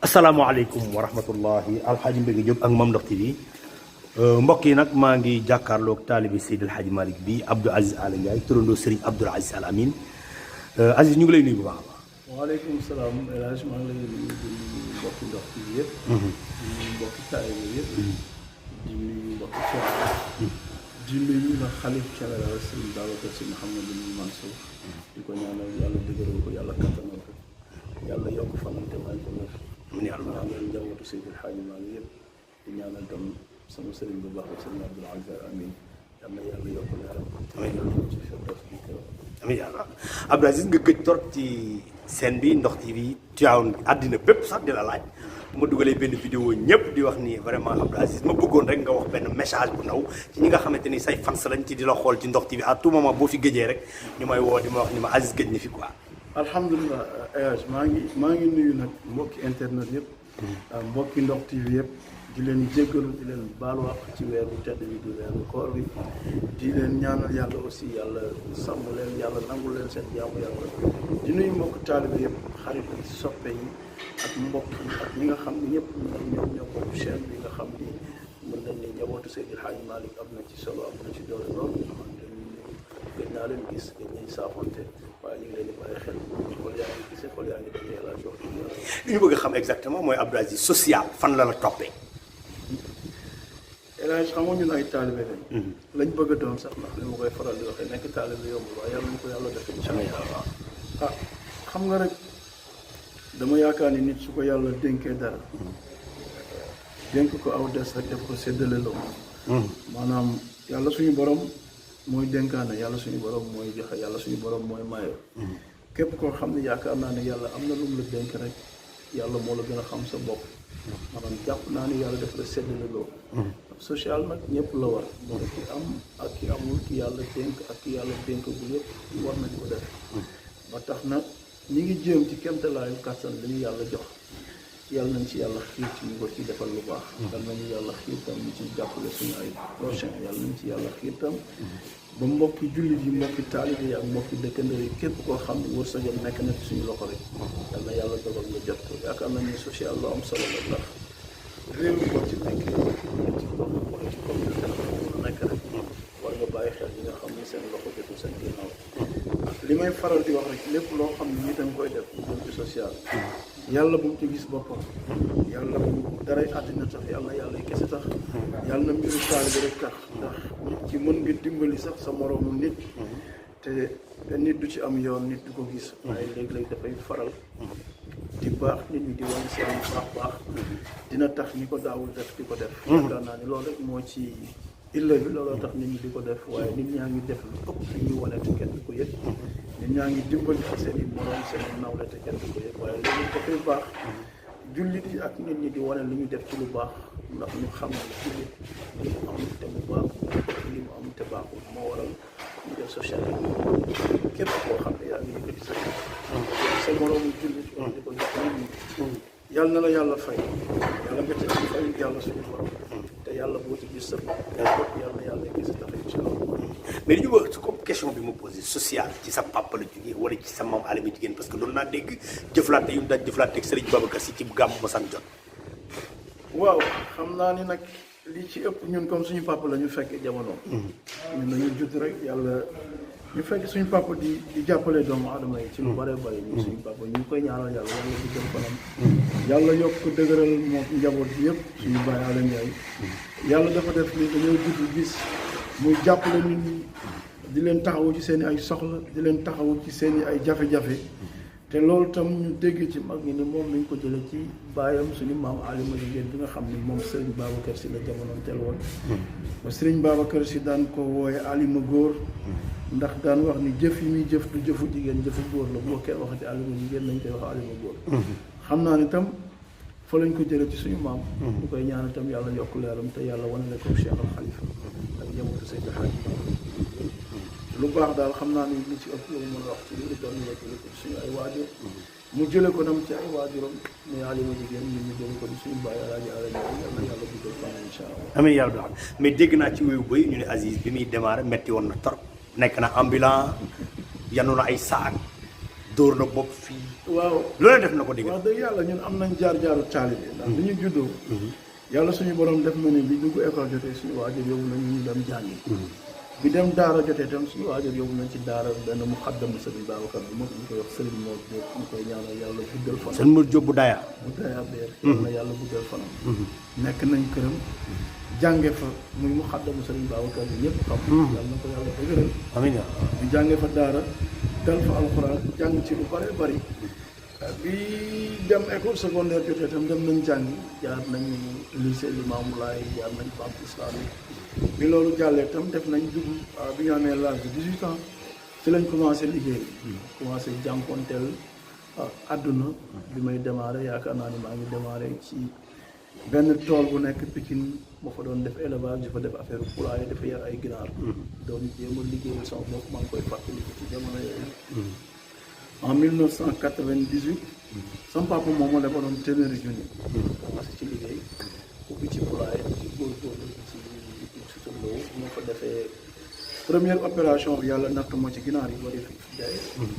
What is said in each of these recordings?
asalaamaaleykum wa rahmatullahi alxaaji Mbégi Diop ak Mame Ndokh TV mbokk yi nag maa ngi jàkkaarloog taalibi Seydil Hadji Malick bi Abdou Aziz Aly Ndiaye turandoo Serigne Abdoul Aziz Al Amine Aziz ñu ngi lay nuyu bu baax a baax. waaleykum salaam El Hadj maa ngi lay nuyu di nuyu mbokki Ndokh TV yëpp. di nuyu mbokki taalibe yëpp. di nuyu mbokki Thiawane. di nuyu nag xalif général Serigne Babacar Sy Mouhamadou Mansour. di ko ñaanal yàlla dëgëral ko yàlla kattanal ko yàlla yokk fanam te may ko wér. amiin yàlla ñaanal njabootu Seydil Hadji Malick yëpp di ñaanal tam sama sëriñ bu baax Serigne Abdoul Aziz Al Amine yal na yàlla yokk leeram. amiin yàlla ci firdaws bi kaw. amiin yàlla Abdou Aziz nga gëj torop ci scène bi Ndokh TV Tivaouane àddina bépp sax di la laaj ma dugalee benn vidéo ñëpp di wax ni vraiment Abdou Aziz ma bëggoon rek nga wax benn message bu ndaw ci ñi nga xamante ni say fans lañ ci di la xool ci Ndokh TV à tout moment boo fi gëjee rek ñu may woo di ma wax ni ma Aziz gëj na fi quoi. alhamdulilah maa ngi nuyu nag mbokki internet yëpp. mbokki Ndokh TV yëpp di leen jéggalu di leen baalu àq ci weeru tedd bi di weeru koor bi di leen ñaanal yàlla aussi yàlla sàmm leen yàlla nangul leen seen jaamu yàlla di nuyu mbokk taalibe yëpp xarit yi soppe yi ak mbokk yi ak ñi nga xam ne ñëpp ñoom ñoo bokk chaîne bi nga xam ni mën nañ ne njabootu Seydil Hadji Malick am na ci solo am na ci doole lool nga xamante ni gëj naa leen gis gëj nañ saafonte waaye ñu ngi leen di bàyyi xel xool yaa ngi gisee xool yaa ngi dajee la jox li ñu bëgg a xam exactement mooy Abdou Aziz social fan la la toppee. El Hadj xam nga ñun ay taalibe lañ bëgg a doon sax ndax li ma koy faral di waxee nekk taalibe yomb waaye yàlla mu ko yàlla def incha allah. Xam nga rek dama yaakaar ni nit su ko yàlla dénkee dara dénk ko aw des rek def ko séddale loo maanaam yàlla suñu borom mooy dénkaane yàlla suñu borom mooy joxe yàlla suñu borom mooy mayo képp koo xam ne yaakaar naa ne yàlla am na lu mu la dénk rek yàlla moo la gën a xam sa bopp maanaam jàpp naa ni yàlla def la séddale loo social nag ñëpp la war mooy ki am ak ki amul ki yàlla dénk ak ki yàlla dénk bu yëpp war nañ ko def ba tax na ñi ngi jéem ci kéemtalaayu kàttan li ñu yàlla jox yàlla nañ ci yàlla xiir ci ñu ko ci defal lu baax yàlla nañu yàlla xiir tam ñu ci jàppale suñu ay prochain yàlla nañ ci yàlla xiir tam ba mbokki jullit yi mbokki taalibe yi ak mbokki dëkkandoo yi képp koo xam ne wërsëgam nekk na ci suñu loxo rek yàlla na yàlla dogal nga jot ko yaakaar nañ ne social lu am solo la ndax réew mi boo ci nekk ci gox wala ci communauté la nekk rek war nga bàyyi xel yi nga xam ne seen loxo jotul seen ginnaaw li may faral di wax rek lépp loo xam ne nit a nga koy def jëm ci social yàlla bu mu ci gis boppam yàlla bu daray àddina tax yàlla na yàlla kese tax yàlla na mbiru taalibe rek tax ndax nit ci mën nga dimbali sax sa moroomu nit te nit du ci am yoon nit du ko gis waaye léeg-léeg dafay faral di baax nit ñi di wane seen baax dina tax ñi ko daawul def di ko def yaakaar naa ni loolu rek moo ci illa bi looloo tax nit ñi di ko def waaye nit ñaa ngi def lu ëpp li ñuy wane te kenn du ko yëg nit ñaa ngi dimbali fa seen i moroom seen i nawle te kenn du ko yëg waaye loolu dafay baax jullit yi ak nit ñi di wane lu ñu def ci lu baax ndax ñu xam ne jullit li mu am te mu baax li mu am te baaxul moo waral ñu def social képp koo xam ne yaa ngi yëkkati sa moroomu jullit di ko jox nit ñi yàlla na la yàlla fay yàlla nga ci am fay yàlla suñu borom te yàlla boo ci gis sa bopp yàlla na yàlla gis tax incha allah. mais li ñu wax comme question bi ma posé social ci sa papa la jógee wala ci sa maam Alima jigéen parce que doon naa dégg jëflante yu mu daan jëflante ak Serigne Babacar Sy ci gàmm ma san jot. waaw xam naa ni nag li ci ëpp ñun comme suñu papa la ñu fekk jamono. ñun dañuy judd rek yàlla ñu fekk suñu papa di jàppale doomu aadama yi ci lu bare bare ñun suñu papa ñu koy ñaanal yàlla yàlla di jëm fanam yàlla yokk ko dëgëral moom njaboot bi yëpp suñu bàyyi Alé Ndiaye yàlla dafa def ni dañoo judd gis muy jàppale nit ñi di leen taxawu ci seen i ay soxla di leen taxawu ci seen i ay jafe-jafe te loolu tam ñu dégg ci mag ñi ni moom nañ ko jële ci baayam suñu maam Alima jigéen bi nga xam ni moom Serigne Babacar Sy la jamonoon teel woon ba Serigne Babacar Sy daan ko wooye Alima góor ndax daan wax ni jëf yi muy jëf du jëfu jigéen jëfu góor la boo kenn waxati Alima jigéen nañ koy wax Alima góor xam naa ni tam fa lañ ko jële ci suñu maam ñu koy ñaan itam yàlla yokk leeram te yàlla wanale ko Cheikh Al Khalifa ak njabootu Seydil Hadji lu baax daal xam naa ni li ci ëpp lu mën a wax ci li doon nekk suñu ay waajur mu jële ko nam ci ay waajuram muy Alima jigéen ñun ñu jële ko di suñu bàyyi Alaaji Alé Ndiaye yàlla na yàlla dugal fan incha allah amiin yàlla doxal mais dégg naa ci wéyu bëy ñu ne Aziz bi muy démarré metti woon na trop nekk na ambulant yanu na ay saak dóor na bopp fii waaw loolu def na ko digg. wax dëgg yàlla ñun am nañ jaar-jaaru taalibe ndax bi ñu juddoo yàlla suñu borom def na ne bi dugg école jotee suñu waajur yóbbu nañ ñu dem jàngi bi dem daara jotee tam suñu waajur yóbbu nañ ci daara benn mu xaddam sëriñ Babacar bi mag ñu koy wax sëriñ moo Diop ñu koy ñaanal yàlla guddal fanam seen mur jóbbu daya bu daya beer yàlla yàlla guddal fanam nekk nañ këram jànge fa muy mu xaddamu sëriñ Babacar bi ñëpp xam yàlla na ko yàlla dëgëral amiin ñu jànge fa daara dal fa alxuraan jàng ci lu bare bari bi dem école secondaire jotee tam dem nañ jàngi jaar nañ lycée Limamou Laye jaar nañ banque islamique bi loolu jàllee tam def nañ dugg bi ñu amee l'âge de 18 ans ci lañ commencé liggéey commencé jànkonteel àdduna bi may démarré yaakaar naa ni maa ngi démarré ci benn tool bu nekk Pikine ma fa doon def élevage di fa def affaire poulailler dafa yar ay ginaar doon jéem a liggéeyal sama bopp maa ngi koy fàttaliku ci jamono yooyu en 1998 sama papa moom moo defaloon téeméeri junni commencé ci liggéey ubbi ci poulailler ci góorgóorlu ci suturloo moo fa defee première opération bi yàlla natt moo ci ginaar yi bari fi jaay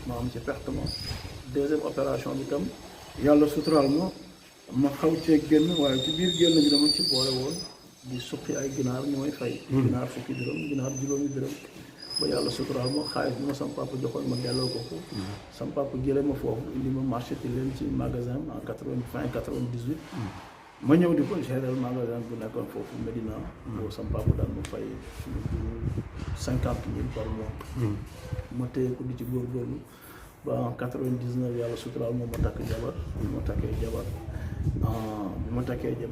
ma am ci pertement deuxième opération bi tam yàlla suturaal ma xaw cee génn waaye ci biir génn bi dama ci boole woon di suqi ay ginaar ñu may fay ginaar fukki dërëm ginaar juróomi dërëm ba yàlla suturaal ma xaalis bi ma sama papa joxoon ma delloo ko ko sama papa jëlee ma foofu indi ma marché ti leen ci magasin en 98 ma ñëw di ko gérer magasin bu nekkoon foofu Medina boo sama papa daal ma fay 50 000 par mois ma téye ko di ci góorgóorlu ba en 99 yàlla suturaal moom ma takk jabar bi ma takkee jabar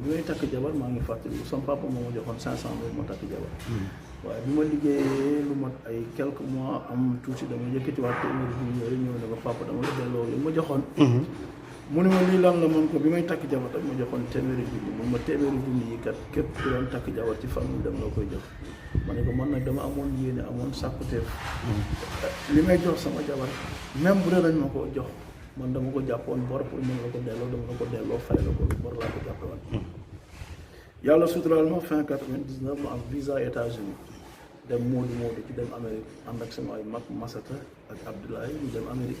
bi may takk jabar maa ngi fàttaliku sama papa moo ma joxoon 500 000 ma takk jabar waaye bi ma liggéeyee lu mat ay quelques mois am tuuti dama yëkkatiwaat téeméeri junni yooyu ñëw ne ko papa dama la delloo li ma joxoon mu ne ma lii lan la man ko bi may takk jabar dama joxoon téeméeri junni mun ma téeméeri junni yi kat képp ku doon takk jabar ci famille dem la koy jox ma ne ko man nag dama amoon yéene amoon sàkkuteef li may jox sama jabar même bu dee dañ ma ko jox man dama ko jàppoon bor pour mën la ko delloo dama la ko delloo fay la ko lu bor laa ko jàppewoon yàlla suturaal ma fin 99 ma am visa États-Unis dem Moodu ci dem Amérique ànd ak sama ay mag Masata ak Abdoulaye ñu dem Amérique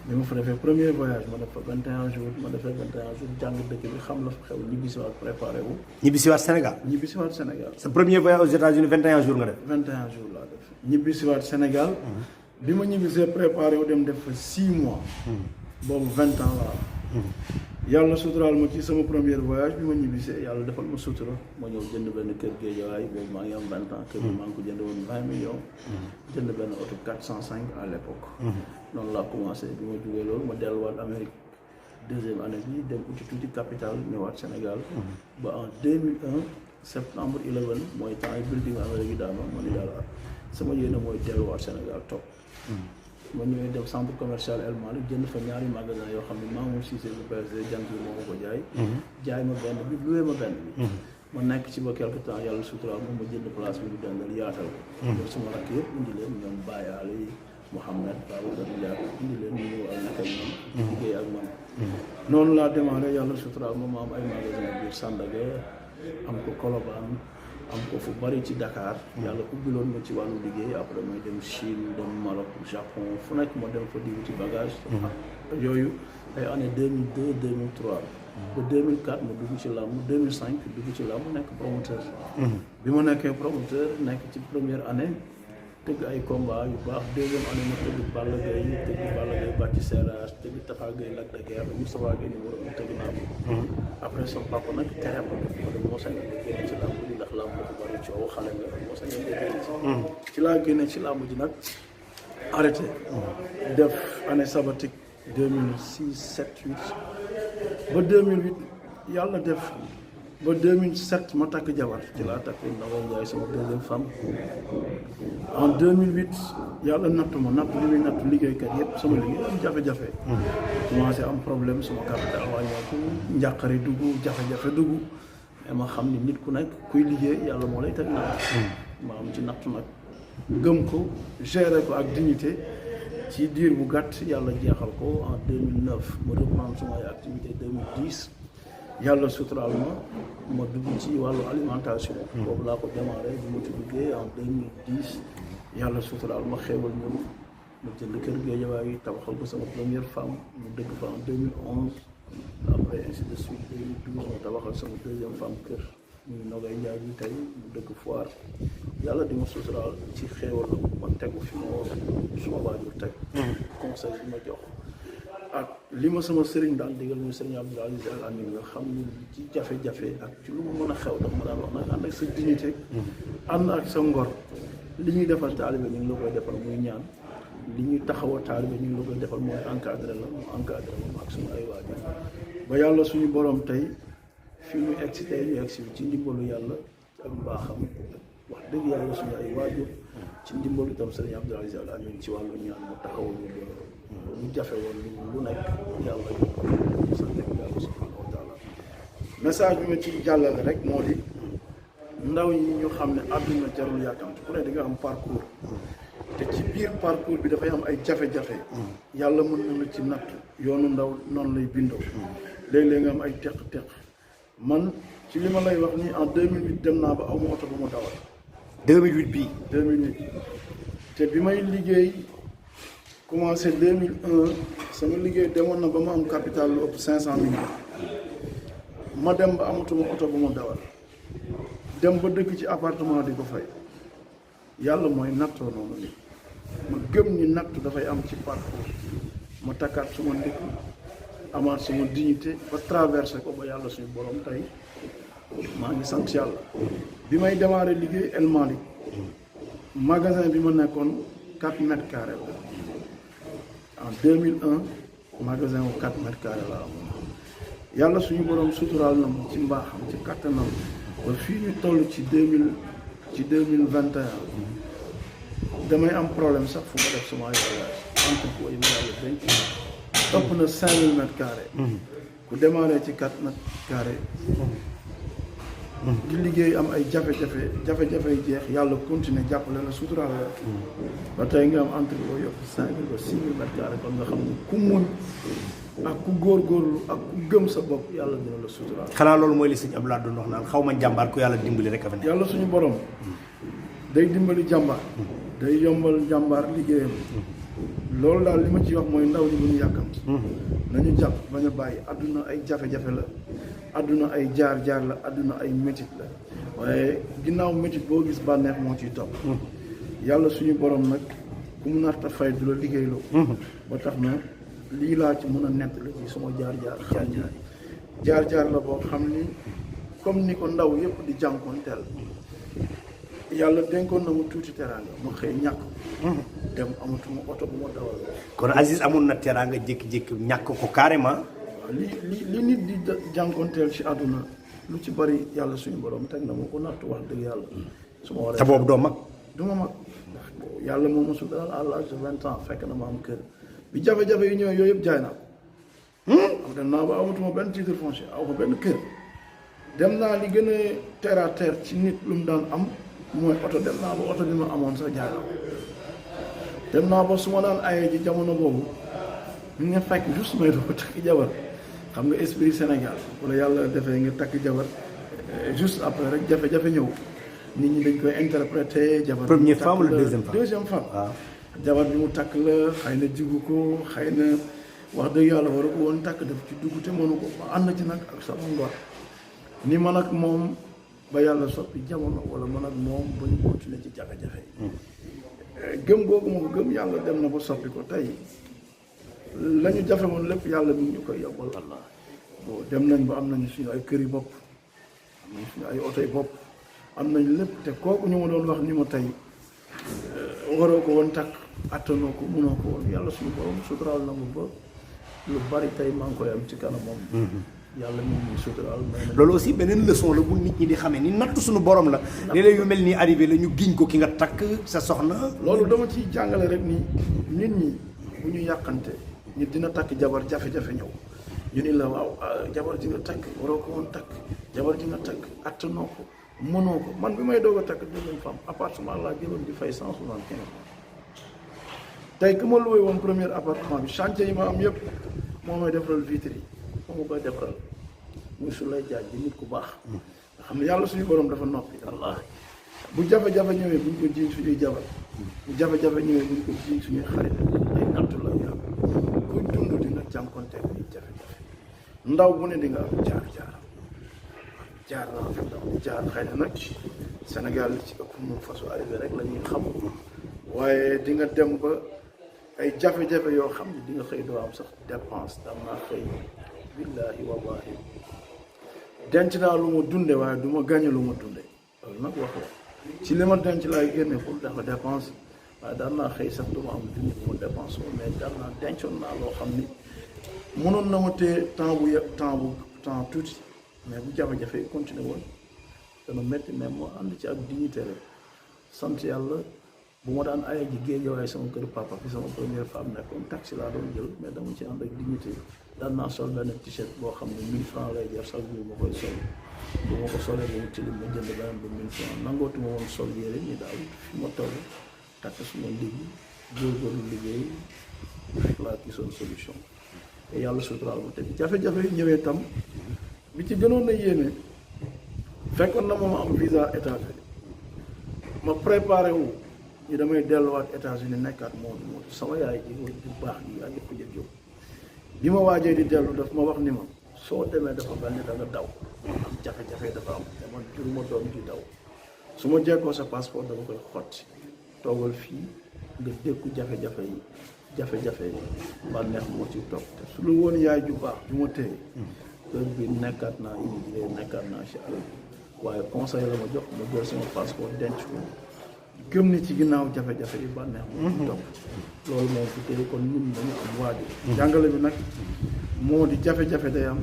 bi ma fa defee premier voyage ma def fa 21 jours ma defee 21 jours jàng dëkk bi xam la fa xew ñibbisiwaat préparé wu. ñibbisiwaat Sénégal. ñibbisiwaat Sénégal. sa premier voyage aux États-Unis 21 jours nga def. 21 jours laa def ñibbisiwaat Sénégal. bi ma ñibbisee préparé wu dem def fa 6 mois. boobu 20 ans laa. yàlla suturaal ma ci sama premier voyage bi ma ñibbisee yàlla defal ma sutura ma ñëw jënd benn kër Géejawaay boobu maa ngi am 20 ans kër gi maa ngi ko jënd woon 20 millions jënd benn oto 405 à l'époque noonu laa commencé bi ma jógee loolu ma delluwaat Amérique deuxième année bi dem uti tuuti capital ñëwaat Sénégal ba en 2001 septembre 11 mooy temps yi building Amérique yi daal ma ni daal sama yéene mooy delluwaat Sénégal toog ma ñëwee dem centre commercial El Malick jënd fa ñaari magasin yoo xam ne Mamour Cissé bu PSD jant bi moo ma ko jaay ma benn bi loué ma benn bi ma nekk ci ba quelque temps yàlla suturaal moom ma jënd place bi ñu dendal yaatal ko suma rakk yëpp indi leen ñoom Baye Ali Mouhamed Babacar Ndiaye indi leen ñu ñëw ak nekk ak ñoom liggéey ak man noonu laa démarré yàlla suturaal ma am ay magasin biir Sandaga am ko Colobane am ko fu bari ci Dakar yàlla ubbiloon ma ci wàllu liggéey après may dem Chine dem Maroc Japon fu nekk ma dem fa di wuti bagage yooyu ay année 2002 2003 ba 2004 ma dugg ci làmb 2005 dugg ci làmb nekk promoteur bi ma nekkee promoteur nekk ci première année tëgg ay combat yu baax deuxième année ma tëgg Balla Gaye Bathie Seras tëgg Tafa Gueye Lac de Guiers Moustapha Gueye numéro 1 tëgg naa ko après sama papa nag tere ma dem moo sañ nga génne ci làmb ji ndax làmb dafa bari coow xale nga moo sañ nga génne ci laa génne ci làmb ji nag arrêté def année sabbatique 2006 7 8 ba 2008 yàlla def ba 2007 ma takk jabar ci laa takk Ndao Ndiaye sama deuxième femme en 2008 yàlla nattu ma natt li muy natt liggéeykat yëpp sama liggéey am jafe-jafe commencé am problème sama capital wàññeeku njàqare dugg jafe-jafe dugg mais ma xam ni nit ku nekk kuy liggéey yàlla moo lay teg natt ma am ci natt nag gëm ko gérer ko ak dignité ci diir bu gàtt yàlla jeexal ko en 2009 ma reprendre samay activité 2010 yàlla suturaal ma dugg ci wàllu alimentation boobu laa ko démarré bi ma ci duggee en 2010 yàlla suturaal ma xéewal ñëw ma jënd kër Guédiawaye yi tabaxal ko sama première femme mu dëkk fa en 2011 après ainsi de suite 2012 ma tabaxal sama deuxième femme kër muy Nogay Ndiaye bi tey mu dëkk Foire yàlla di ma suturaal ci xéewal ma tegu fi ma war suma waajur teg conseil bi ma jox ak li ma sama sëriñ daan digal muy sëriñ Abdoul Aziz Al Amin nga xam ni ci jafe-jafe ak ci lu mu mën a xew dafa ma daan wax nag ànd ak sa dignité ànd ak sa ngor li ñuy defal taalibe ñu ngi la koy defal muy ñaan li ñuy taxawa taalibe ñu ngi la koy defal mooy encadré la mu encadré ma ak suñu ay waajur ba yàlla suñu borom tey fii ñu egg si tey ñu egg si ci ndimbalu yàlla ak mbaaxam wax dëgg yàlla suñu ay waajur ci ndimbalu itam sëriñ Abdoul Aziz Al Amin ci wàllu ñaan mu taxawal ñu lu jafe woon lu nekk yàlla sant yàlla subhanahu wa taala message bi ma ci jàllale rek moo di ndaw ñi ñu xam ne àdduna jarul yàkkamti ku ne di nga am parcours te ci biir parcours bi dafay am ay jafe-jafe yàlla mën na la ci natt yoonu ndaw noonu lay bindoo léeg-léeg nga am ay teq-teq man ci li ma lay wax nii en 2008 dem naa ba amu oto bu ma dawal 2008 bii 2008 te bi may liggéey commencé 2001 sama liggéey demoon na ba ma am capital lu ëpp 500 millions ma dem ba amatuma oto bu ma dawal dem ba dëkk ci appartement di ko fay yàlla mooy nattoo noonu ni ma gëm ni natt dafay am ci parcours ma takkaat suma ndëkk amaat suma dignité ba traversé ko ba yàlla suñu borom tey maa ngi sant yàlla bi may démarré liggéey El Malick magasin bi ma nekkoon 4 mètres carrés la en 2001 magasin wu 4 mètres carrés la amoon yàlla suñu borom suturaal na ma ci mbaaxam ci kattanam ba fii ñu toll ci 2021 damay am problème sax fu ma def sama ay voyage entrepôt yi ma yàlla denc topp na 5000 mètres carrés ku démarré ci 4 mètres carrés di liggéey am ay jafe-jafe yi jeex yàlla continuer jàppale la suturaal la ba tey nga am entrepôt yokk 5000 ba 6000 mètres carrés kon nga xam ne ku muñ ak ku góorgóorlu ak ku gëm sa bopp yàlla dina la suturaal. xanaa loolu mooy li sëñ Abdoulaye doon wax naan xaw ma jàmbaar ku yàlla dimbali rek a fa nekk. yàlla suñu borom day dimbali jàmbaar day yombal jàmbaar liggéeyam loolu daal li ma ci wax mooy ndaw ñi bu ñu yàkkamti nañu jàpp bañ a bàyyi àdduna ay jafe-jafe la àdduna ay jaar-jaar la àdduna ay métit la waaye ginnaaw métit boo gis bànneex moo ciy topp yàlla suñu borom nag ku mu narta fay du la liggéeyloo ba tax na lii laa ci mën a nett la ci suma jaar-jaar la boo xam ni comme ni ko ndaw yépp di jànkoonteel yàlla dénkoon na mu tuuti teraanga ma xëy ñàkk dem amatuma oto bu ma dawal kon Aziz amoon na teraanga jékki-jékki ñàkk ko carrément. waaw li nit di jànkoonteel ci àdduna lu ci bari yàlla suñu borom teg na ma ko nattu wax dëgg yàlla su ma waree te boobu doo mag. du ma mag yàlla moom mosul daal à l'âge de 20 ans fekk na ma am kër bi jafe-jafe yi ñëwee yooyu yëpp jaay naa ko dem naa ba amatuma benn titre foncier aw ma benn kër dem naa li gën a terre à terre ci nit lu mu daan am mooy oto dem naa ba oto bi ma amoon sax jaay naa ko dem naa ba su ma daan ayee ji jamono boobu ñu nga fekk juste may doo takk jabar xam nga esprit Sénégal wala yàlla defee nga takk jabar juste après rek jafe-jafe ñëw nit ñi dañ koy interpréter jabar première femme wala deuxième femme waaw jabar bi mu takk la xëy na jigu ko xëy na wax dëgg yàlla waru ko woon takk daf ci dugg te mënu ko ma ànd ci nag ak sama ngor ni man ak moom ba yàlla soppi jamono wala man ak moom ba ñu continuer ci jafe-jafe yi gëm googu ma ko gëm yàlla dem na ba soppi ko tey la ñu jafe woon lépp yàlla mi ngi ñu koy yobbal Allah bon dem nañ ba am nañu suñu ay kër yi bopp am nañu suñu ay oto yi bopp am nañ lépp te kooku ñu ma doon wax ni ma tey waroo ko woon takk attanoo ko mënoo ko woon yàlla suñu borom suturaal na mu ba lu bari tey maa ngi koy am ci kanamam yàlla moom ñu suturaal loolu aussi beneen leçon la bu nit ñi di xamee ni natt suñu borom la léeg-léeg yu mel nii arrivé la ñu giñ ko ki nga takk sa soxna loolu dama ciy jàngale rek ni nit ñi bu ñu yàqante nit dina takk jabar jafe-jafe ñëw ñu ni la waaw jabar ji nga takk waroo ko woon takk jabar ji nga takk attanoo ko mënoo ko man bi may doog a takk deuxième femme appartement laa jëloon di fay 175 tey ku ma loué woon premier appartement bi chantier yi ma am yëpp moo may defaral vitre yi moo ma koy defaral muy su lay jaaj di nit ku baax nga xam ne yàlla suñu borom dafa noppi Allah bu jafe-jafe ñëwee buñ ko jiiñ suñuy jabar bu jafe-jafe ñëwee buñ ko ji suñuy xarit ay nattu la ñu am kuy dund di nga jànkonte ay jafe-jafe ndaw bu ne di nga am jaar naa fi ndaw di jaar xëy na nag Sénégal li ci ëpp moom façon arrivé rek la ñuy xam waaye di nga dem ba ay jafe-jafe yoo xam ne di nga xëy doo am sax dépense dam naa xëy billaahi wallaahi denc naa lu ma dunde waaye du ma gàñe lu ma dunde loolu nag wax la ci li ma denc laay génne pour dafa dépense waaye daan naa xëy sax du ma am junni bu ma dépense mais daan naa dencoon naa loo xam ni mënoon na ma téye temps tuuti mais bu jafe-jafe yi continué woon dana métti mais moo ànd ci ak dignité rek sant yàlla bu ma daan aya ji géej waaye sama kër papa fi sama première femme nekkoon taxi laa doon jël mais dama ci ànd ak dignité daan naa sol benn t-shirt boo xam ne 1000 francs lay jar chaque jour ma koy sol bu ma ko solee ba mu tilim ma jënd beneen ba 1000 francs nangootuma woon sol yére ni daal fi ma toll takk suma ndigg góorgóorlu liggéey rek laa gisoon solution te yàlla suturaal ma te jafe-jafe yi ñëwee tam bi ci gënoon na yéene fekkoon na ma am visa États-Unis ma préparé wu ñu damay delluwaat États-Unis nekkaat moo sama yaay ji bu baax yi yaa ngi ko jël jóg bi ma waajee di dellu daf ma wax ni ma soo demee dafa mel ni da nga daw am jafe-jafe dafa am te man juruma doom di daw su ma jekkoo sa passeport dama koy xotti toogal fii nga dékku jafe-jafe yi bànneex moo ci topp te su lu woon yaay ju baax ju ma téye heure bi nekkaat naa immigré nekkaat naa ci alal waaye conseil la ma jox ma jël sama passeport denc ko gëm ni ci ginnaaw jafe-jafe yi bànneex moo ci topp loolu moom fi téye kon ñun dañu am waajur jàngale bi nag moo di jafe-jafe day am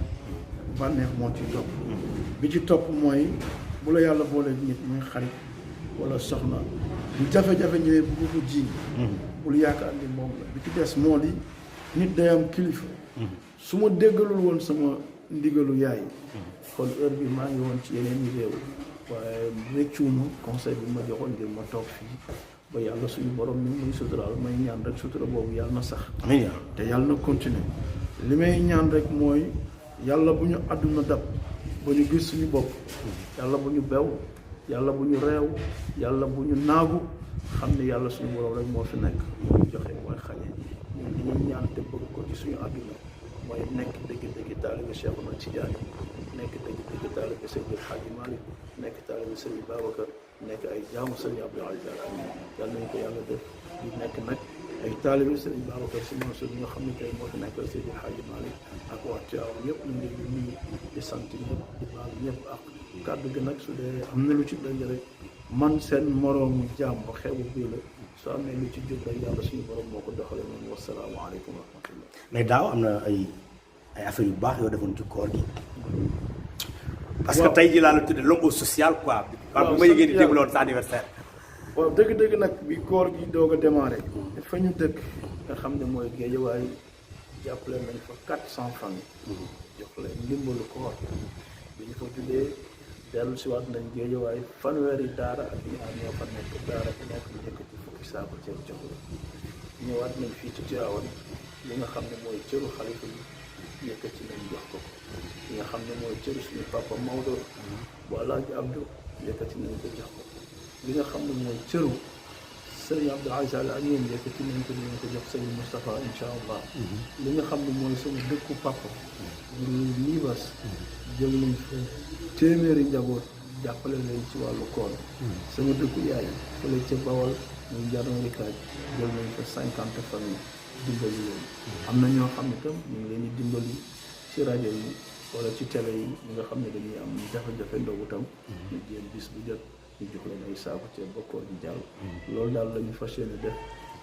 bànneex moo ci topp bi ci topp mooy bu la yàlla boole nit muy xarit wala soxna bu jafe-jafe ñëwee bu ko ji bul yaakaar ni moom la bi ci des moo di nit day am kilifa su ma déggalul woon sama ndigalu yaay kon heure bi maa ngi woon ci yeneen i réew waaye réccuuma conseil bi ma joxoon ngir ma toog fii ba yàlla suñu borom ni muy suturaal may ñaan rek sutura boobu yàlla na sax te yàlla na continuer li may ñaan rek mooy yàlla bu ñu àdduna dab ba ñu gis suñu bopp yàlla bu ñu bew yàlla bu ñu reew yàlla bu ñu naagu xam ne yàlla suñu borom rek moo fi nekk mooy joxe mooy xañe ñun li ñuy ñaan te bëgg ko ci suñu àdduna mooy nekk dëgg-dëgg taalibe Cheikhuna Tidiane nekk dëgg-dëgg taalibe Seydi El Hadji Malick nekk taalibe Seydi Babacar nekk ay jaamu Seydi Abdou Aziz Al Amine yàlla nañ ko yàlla def di nekk nag ay taalibe Seydi Babacar Sy Mansour bi nga xam ne tey moo fi nekkal Seydi El Hadji Malick ak waa Tiwaawan yëpp ñu ngi leen di nuyu di sant ñëpp di baal ñëpp ak kàddu gi nag su dee am na lu ci dëng rek man seen moroomu jàmm xewu bii la soo amee lu ci jóg rek yàlla suñu borom moo ko doxalee noonu wasalaamaaleykum wa rahmatullah. mais daaw am na ay affaires yu baax yoo defoon ci koor gi. parce que tey jii laa la tuddee l'homme social quoi. waaw bu ma yëgee di dégluwoon sa anniversaire. waaw dëgg-dëgg nag bi koor gi doog a démarré. fa ñu dëkk nga xam ne mooy Géejawaay jàppale nañ fa 400 familles. jox leen ndimbalu koor bi ñu fa juddee dellu si waat nañ Géejawaay fanweeri daara ak ñaar ñoo fa nekk daara bu nekk ñu yëkkati fukki saako ceeb jox la ñëwaat nañ fii ci Tiwaawan li nga xam ne mooy cëru xalifa yi yëkkati nañ jox ko li nga xam ne mooy cëru suñu papa Maodo bu Alaaji Abdou yëkkati nañ ko jox ko li nga xam ne mooy cëru sëriñ Abdou Aziz Al Amine yëkkati nañ ko dinañ ko jox sëriñ Moustapha incha allah li nga xam ne mooy sama dëkku papa ñu liibas jël nañ fa téeméeri njaboot jàppale leen ci wàllu koor sama dëkku yaay fële ca Bawol muy jarnoori kaaj jël nañ fa 50 familles dimbali leen am na ñoo xam ne tam ñu ngi leen di dimbali ci rajo yi wala ci télé yi ñi nga xam ne dañuy am jafe-jafe ndogu tam ñu jéem bis bu jot ñu jox leen ay saaku ceeb ba koor gi jàll loolu daal la ñu fas yéene def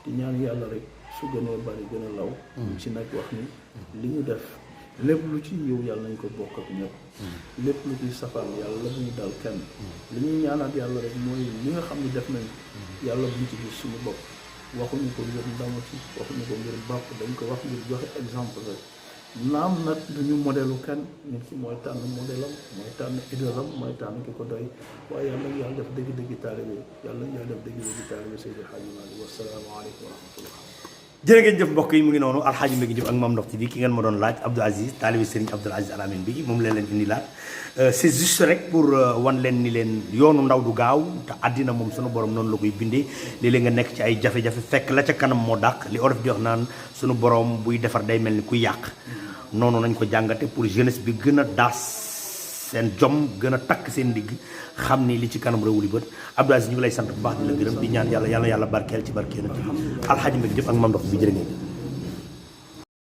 di ñaan yàlla rek su gënee bari gën a law ci nag wax ni li ñu def lépp lu ci yiw yàlla nañ ko bokk ak ñëpp lépp lu ciy safaan yàlla la ñu dal kenn li ñuy ñaanaat yàlla rek mooy li nga xam ne def nañ yàlla buñ ci gis suñu bopp waxuñu ko ngir ndamu ci waxuñu ko ngir bàpp dañ ko wax ngir joxe exemple rek naam nag duñu modèlu kenn nit ki mooy tànn modèlam mooy tànn idolam mooy tànn ki ko doy waaye yàlla yàlla def dëgg-dëgg taalibe yàlla yàlla def dëgg-dëgg taalibe Seydi El Hadji Malick wassalaamu aleykum wa rahmatullah jërë ngeen jëf mbokk yi mu ngi noonu Alxaaji Mbégi Diop ak Mame Ndokh TV ki ngeen ma doon laaj Abdou Aziz taalibi Serigne Abdoul Aziz Al Amine bi moom leen indi laaj c'est juste rek pour wan leen ni leen yoonu ndaw du gaaw te àddina moom sunu borom noonu la koy bindee léeg-léeg nga nekk ci ay jafe-jafe fekk la ca kanam moo dàq li olof di wax naan sunu borom buy defar day mel ni kuy yàq noonu nañ ko jàngate pour jeunesse bi gën a daas seen jom gën a takk seen ndigg xam ni li ci kanam réewu li bët Abdou Aziz ñu ngi lay sant bu baax di la gërëm di ñaan yàlla barkeel ci barkeel Alxaaji Mbégi Diop ak Mame Ndokh bi jërë ngeen